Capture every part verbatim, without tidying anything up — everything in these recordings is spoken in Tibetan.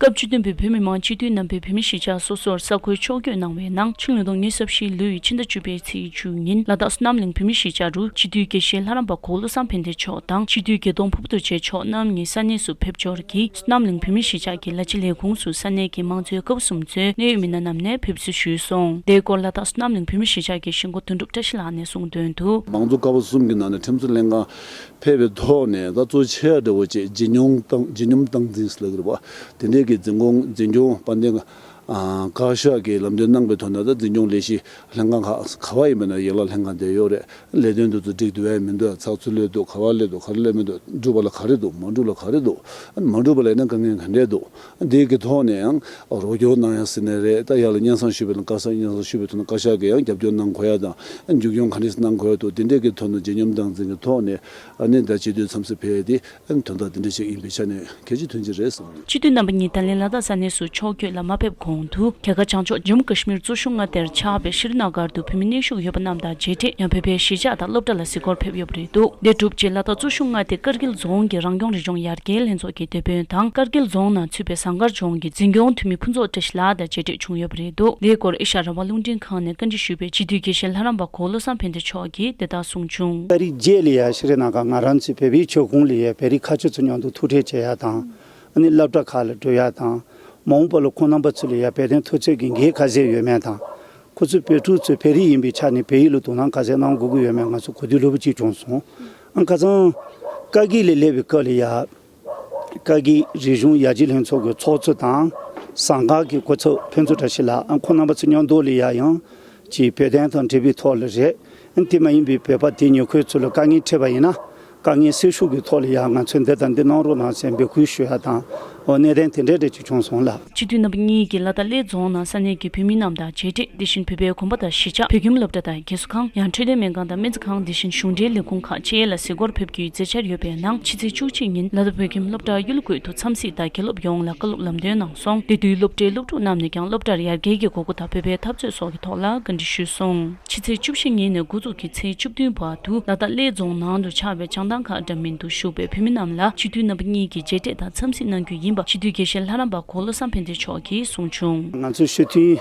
སྐབས་བཅུ་བདུན་པའི་བོད་མི་མང་སྤྱི་འཐུས་རྣམ་པས་བོད་མིའི་གཞིས་ཆགས་སོ་སོར་ས་ཁུལ་ཕྱོགས་བསྐྱོད་གནང་བའི་ནང་། ཕྱི་ལོ་ཉིས་སྟོང་ཉི་ཤུ་རྩ་བཞི་ལོའི་ཕྱི་ཟླ་བཅུ་པའི་ཚེས་བཅུ་ཉིན་ལ་དྭགས་བསོད་ནམས་གླིང་བོད་མིའི་གཞིས་ཆགས་རུ་སྤྱི་འཐུས་དགེ་བཤེས་ལྷ་རམས་པ་གོ་བོ་བློ་བཟང་ཕན་བདེ་མཆོག་དང་སྤྱི་འཐུས་རྒྱལ་གདོང་ཕུར་བུ་རྡོ་རྗེ་མཆོག་རྣམ་གཉིས་ས་གནས་སུ་ཕེབས་འབྱོར་གྱིས། བསོད་ནམས་གླིང་བོད་མིའི་གཞིས་ཆགས་ཀྱི་ལ་ཕྱི་ལས་ཁུངས་སུ་ས་གནས་ཀྱི་མང་གཙོའི་སྐབས་སུ་གཙོས་གནད་ཡོད་མི་སྣ་རྣམས་ནས་ཕེབས་བསུ་ཞུས་སོང་། དེའི་སྐོར་ལ་དྭགས་བསོད་ནམས་གླིང་བོད་མིའི་གཞིས་ཆགས་ཀྱི་གཞིས་འགོ་དོན་གྲུབ་བཀྲ་ཤིས་ལགས་ནས་གསུངས་དོན་དུ། མང་གཙོ་ཀ་བ་གསུམ་གྱི་ནང་ནས་ཁྲིམས་བཟོ་ལྷན་ཁང་ཕེབས་པའི་ཐོག་ནས། ད་གཙོ་ཆེ་བ་འདྲ་བོ་བྱས་ཇི་སྙོམས་སྟངས་ཇི་སྙོམས་སྟངས་འཛིན་ཟེར་ལབ་ཀྱི་རེད་པ། དེ་འདྲས་ཀྱི་འཛིན་སྐྱོང་འཛིན་སྐྱོང་དཔལ་ལྡན་ཨ་བཀའ་ཤག་གིས་ལམ་སྟོན་གནང་པའི་ཐོག་ནས། ད་འཛིན་སྐྱོང་ལས་གཞི་ལྷན་ཁང་ཁག་ག་བ་ཡིན་པ་ན་ཡན་ལག་ལྷན་ཁང་དེ་ཡོད་རེད། ལས་དོན་དེ་ཚོ་འགྲིག་འདུག་བས་མི་འདུག་ཚགས་ཚུད་ལོས་འདུག་ག་བ་ལོས་འདུག་ག་རེ་ལོས་མི་འདུག་འགྲུབ་པ་ལ་ག་རེ་འདུག་མ་འགྲུབ་ལ་ག་རེ་འདུག་མ་འགྲུབ་པ་ལ་ཡིན་ན་དཀའ་ངལ་ག་འདྲས་འདུག་འདི་གི་ཐོག་ནས་ཡང་རོགས་སྐྱོར་གནང་ཡ་ཟེར་ནས་རེད། ད་ཡར་ལ་སྙན་སེང་ཞུས་པའི་ནང་བཀའ་ཤག་སྙན་སེང་ཞུས་པའི་ཐོག་ནས་བཀའ་ཤག་གིས་ཡང་རྒྱབ་སྐྱོར་གནང་དགོས་ཡ་དང་། མཇུག་སྐྱོང་ག་འདྲས་གནང་དགོས་ཡ་འདུག་དེ་འདྲས་ཀྱི་ཐོག་ནས་ཇེ་སྙོམས་སྟངས་འཛིན་གྱི་ཐོག་ནས། ཨ་ནི་ད་སྤྱི་འཐུས་འཚམས་གཟིགས་ཕེབས་ཡ་དེ་དོན་དག་དེ་འདྲ་ཞིག་ཡིན་པའི་ཆ་ནས་གལ་ཆེ་དོན་ཆེ་རེད་བསམ། སྤྱི་འཐུས་རྣམ་པ་གཉིས་ད་ལན་ལ་དྭགས་ས་གནས་སུ་ཕྱོགས་བསྐྱོད་ལ་མ་ཕེབས་གོང་དུ། རྒྱ་གར་བྱང་ཕྱོགས་ཇམ་མུ་ཀ་ཤི་མིར་གཙོ་ཤུགས་མངའ་སྡེར་ཆགས་པའི་ཤྲི་ན་གར་དུ་བོད་མི་གནས་བཞུགས་ཡོད་པ་རྣམས་དང་མཇལ་འཕྲད། ཡང་བོད་པའི་གཞིས་ཆགས་དང་སློབ་གྲྭ་ལ་གཟིགས་སྐོར་ཕེབས་ཡོད་པ་རེད་འདུག་དེ་གྲུབ་རྗེས་ལ་དྭགས་གཙོ་ཤུགས་མངའ་སྡེ་ཀར་གིལ་རྫོང་གི་རང་སྐྱོང་རི་ལྗོངས་ཡར་རྒྱས་ལྷན་ཚོགས་ཀྱི་སྡེ་དཔོན་དང་། ཀར་གིལ་རྫོང་ནང་ཚུད་པའི་ཟངས་དཀར་ལྗོངས་ཀྱི་འཛིན་སྐྱོང་འཐུས་མི་ཕུན་ཚོགས་བཀྲ་ཤིས་ལགས་དང་མཇལ་འཕྲད་བྱུང་ཡོད་པ་རེད་འདུག་དེའི་སྐོར་ཨེ་ཤ་ཡ་རང་དབང་རླུང་འཕྲིན་ཁང་ནས་བཀའ་འདྲི་ཞུས་པའི་སྤྱི་འཐུས་དགེ་བཤེས་ལྷ་རམས་པ་གོ་བོ་བློ་བཟང་ཕན་བདེ་མཆོག་གིས་དེ་ལྟར་གསུངས་བྱུང་། ཏ་རིག་བརྒྱད་ལ་ཡ་ཤྲི་ན་གར་ང་རང་ཚོའི་བོད་པའི་ཆོལ་ཁོངས་ལ་ཡ་བོད་རིགས་ཁ་ཆེ་ཚོ་མཉམ་དུ་ཐུག་འཕྲད་བྱེད་ཡ་དང་། ཨ་ནི་སློབ་གྲྭ་ཁག་ལ་འགྲོ་ཡ་དང་། མ་འོངས་པ་ལ་ཁོང་རྣམ་པ་ཚོ་ལ་ཡ་བོད་དོན་འཐབ་རྩོད་ཀྱི་འགན་ག་ཚད་ཡོད་མེད་དང་། ཁོ་ཚོ་བོད་ཕྲུག་ཚོས་བོད་རིགས་ཡིན་པའི་ཆ་ནས་བོད་ཡིག་ལ་དོ་སྣང་ག་ཚད་གནང་དགོས་ཀྱི་ཡོད་མེད་ང་ཚོ་གོ་ཐོས་སླ་པོ་ཅིག་བྱུང་སོང་། ཨ་ཁ་སང་ཀར་གིལ་ལ་སླེབས་པའི་སྐབས་ལ་ཡ། ཀར་གིལ་རི་གཞུང་ཡར་རྒྱས་ལྷན་ཚོགས་ཀྱི་ཚོགས་གཙོ་དང་། ཟངས་དཀར་གྱི་སྐུ་ཚབ་ཕུན་ཚོགས་བཀྲ་ཤིས་ལགས། ཨ་ཁོང་རྣམ་པ་ཚོ་མཉམ་དུ་ལ་ཡ་ཡང་ཅིག་བོད་དོན་དང་འབྲེལ་བའི་ཐོག་ལ་རེད། ཨ་དེ་མ་ཡིན་པའི་བོད་པ་དེ་ཉེ་ཁུལ་ཚོ་ལ་དཀའ་ངལ་འཕྲད་པ་ཡིན་ན། དཀའ་ངལ་སེལ་ཕྱོགས་ཀྱི་ཐོག་ལ་ཡང་ང་ཚོས་འདི་དང་འདི་གནང་རོགས་གནང་ཟེར་འབོད་སྐུལ་ཞུ་ཡ་དང་། འོ་གནད་དོན་དེ་འདྲ་འདྲ་ཅིག་བྱུང་སོང་ལགས། སྤྱི་འཐུས་རྣམ་པ་གཉིས་ཀྱིས་ལ་དྭགས་གླེ་རྫོང་ནང་ས་གནས་ཀྱི་བོད་མི་རྣམས་དང་མཇལ་འཕྲད། དེ་བཞིན་བོད་པའི་དགོན་པ་དང་གཞིས་ཆགས། བོད་ཁྱིམ་སློབ་གྲྭ་དང་རྒས་གསོ་ཁང་། ཡང་འཕྲོད་བསྟེན་སྨན་ཁང་དང་སྨན་རྩིས་ཁང་། དེ་བཞིན་གཞུང་འབྲེལ་ལས་ཁུངས་ཁག་བཅས་ལ་གཟིགས་སྐོར་ཕེབས་རྒྱུའི་མཛད་འཆར་ཡོད་པའི་ནང་། ཕྱི་ཚེས་བཅུ་གཅིག་ཉིན་ལ་དྭགས་བོད་ཁྱིམ་སློབ་གྲྭ་གཡུ་ལོ་དགོན་དུ་འཚམས་གཟིགས་དང་དགེ་སློབ་ཡོངས་ལ་བཀའ་སློབ་ལམ་སྟོན་གནང་སོང་། དེ་དུས་སློབ་གྲྭའི་སློབ་ཕྲུག་རྣམས་ནས་ཀྱང་སློབ་གྲྭར་ཡར་རྒྱས་ཀྱི་དགོས་མཁོ་དང་བོད་པའི་འཐབ་རྩོད་སོགས་ཀྱི་ཐོག་ལ་བཀའ་འདྲི་ཞུས་སོང་། ཕྱི་ཚེས་བཅུ་བཞི་ཉིན་ནས་འགོ་འཛུགས་ཀྱིས་ཚེས་བཅུ་བདུན་བར་དུ་ལ་དྭགས་གླེ་རྫོང་ནང་དུ་ཆགས་པའི་བྱང་ཐང་ཁ་འདྲ་མིན་དུ་བཞུགས་པའི་བོད་མི་རྣམས་ལ་སྤྱི་འཐུས་རྣམ་པ་གཉིས་ཀྱིས་མཇལ་འཕྲད་དང་འཚམས་གཟིགས་གནང་རྒྱུ་ཡིན་པ་སྤྱི་འཐུས་དགེ་བཤེས་ལྷ་རམས་པ་གོ་བོ་བློ་བཟང་ཕན་བདེ་མཆོག་གིས་གསུངས་བྱུང་། ང་ཚོའི་སྤྱི་འཐུས་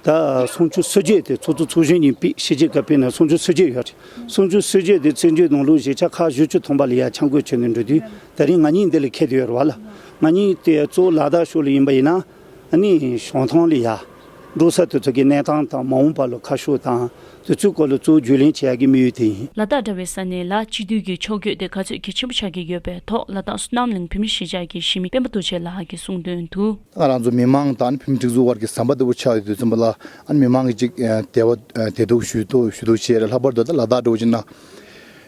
ད་སུམ་ཅུ་སོ་བརྒྱད་དེ་ཚོགས་གཙོ་ཚོགས་གཞོན་གཉིས་ཕྱི་རྒྱལ་ཁག་ཕེབས་ནས་སུམ་ཅུ་སོ་བརྒྱད་ཡོད་རེད། སུམ་ཅུ་སོ་བརྒྱད་དེ་བཙན་བྱོལ་ནང་ལོགས་གཞིས་ཆགས་ཁག་བཞི་བཅུ་ཐམ་པ་ལ་ཡ་ཆ་བགོས་བྱས་ནས་འགྲོ་དུས། ད་རིང་ང་གཉིས་འདི་ལ་འཁེལ་བསྡད་ཡོད་རེད་བ་ལ། ང་གཉིས་དེ་གཙོ་བོ་ལ་དྭགས་ཕྱོགས་ལ་ཡིན་པ་ཡིན་ན། ཨ་ནི་བྱང་ཐང་ལ་ཡ། འགྲོ་ས་དེ་ཚོ་གི་གནས་སྟངས་དང་མ་འོངས་པ་ལ་ཁ་ཕྱོགས་དང་། དེ་ཚོའི་སྐོར་ལ་གཙོ་བོ་རྒྱུས་ལོན་བྱེད་ཡག་གི་དམིགས་ཡུལ་དེ་ཡིན། ལ་དྭགས་འདྲ་བའི་ས་གནས་ལ་སྤྱི་འཐུས་ཀྱི་ཕྱོགས་བསྐྱོད་དེ་ག་ཚོད་གལ་ཆེན་པོ་ཆགས་ཀྱི་ཡོད་པའི་ཐོག་ལ་དྭགས་བསོད་ནམས་གླིང་བོད་མིའི་གཞིས་ཆགས་ཀྱི་གཞིས་མི་སྤེན་པ་རྡོ་རྗེ་ལགས་ཀྱིས་གསུངས་དོན་དུ། ང་རང་ཚོ་མི་མང་དང་བོད་མི་སྒྲིག་འཛུགས་དབར་གྱི་ཟམ་པ་ལྟ་བུ་ཆགས་ཡོད་དུས་ཙམ་པ་ལ། ཨ་ནི་མི་མང་གིས་ཅིག་དད་པ་དད་གུས་ཞུ་གཏུག་ཞུ་གཏུག་བྱས་རེད། ལྷག་པར་དུ་ད་ལ་དྭགས་འདྲ་བོ་ཅིག་ན།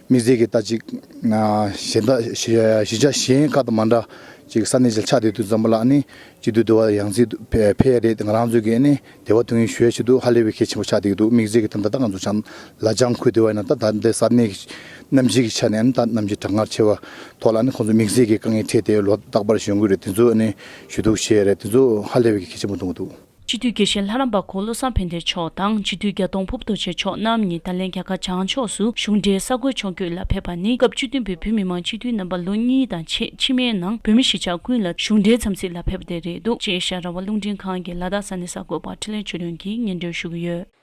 དམིགས་བསལ་གྱི་ད་ཅིག་གཞན་དག་གཞིས་ཆགས་གཞན་ཁག་དང་མ་འདྲ་ཅིག་ས་གནས་ཅིག་ཆགས་བསྡད་དུས་ཙམ་པ་ལ། ཨ་ནི་སྤྱི་འཐུས་འདི་བ་ཡང་སྲིད་ཕེབས་ཡ་རེད། ང་རང་ཚོ་གིས་ཨ་ནི་དད་པ་དོན་གཉེར་ཞུ་ཡ་ཆེད་དུ་ཧ་ལས་པའི་གལ་ཆེན་པོ་ཆགས་བསྡད་ཀྱི་འདུག་དམིགས་བསལ་གྱི་ད་ལྟ་ད་ང་ཚོ་བྱང་ལ་ལྗང་ཁུལ་དེ་བ་ཡིན་ན། ད་ད་ལྟའི་ས་གནས་ཀྱི་རྣམ་འགྱུར་གྱི་ཆ་ནས་ཨ་ནི་ད་རྣམ་འགྱུར་གྲང་ངར་ཆེ་བ་ཐོག་ལ། ཨ་ནི་ཁོང་ཚོ་དམིགས་བསལ་གྱི་དཀའ་ངལ་འཕྲད་དེ་ལོ་རྟག་པར་གཞོན་སྐྱེས་རེད། དེ་ཚོ་ཨ་ནི་ཞུ་གཏུག་བྱས་རེད། དེ་ཚོ་ཧ་ལས་པའི་གལ་ཆེན་པོ་མཐོང་གི་འདུག་སྤྱི་འཐུས་དགེ་བཤེས་ལྷ་རམས་པ་གོ་བོ་བློ་བཟང་ཕན་བདེ་མཆོག་དང་སྤྱི་འཐུས་རྒྱ་མཐོང་ཕུར་བུ་རྡོ་རྗེ་མཆོག་རྣམ་གཉིས་ད་ལན་རྒྱ་གར་བྱང་ཕྱོགས་སུ་གཞུང་འབྲེལ་ས་ཁུལ་ཕྱོགས་བསྐྱོད་ལ་ཕེབས་པ་ནི། སྐབས་བཅུ་བདུན་པའི་བོད་མི་མང་སྤྱི་འཐུས་རྣམ་པ་ལོ་གཉིས་དང་ཕྱེད་ཕྱི་མའི་ནང་བོད་མི་གཞིས་ཆགས་ཀུན་ལ་གཞུང་འབྲེལ་འཚམས་གཟིགས་ལ་ཕེབས་པ་དེ་རེད་འདུག་ཅེས་ཨེ་ཤ་ཡ་རང་དབང་རླུང་འཕྲིན་ཁང་གི་ལ་དྭགས་ས་གནས་གསར་འགོད་པ་འཕྲིན་ལས་ཆོས་སྒྲོན་གྱིས་སྙན་སྒྲོན་ཞུ་གི་ཡོད།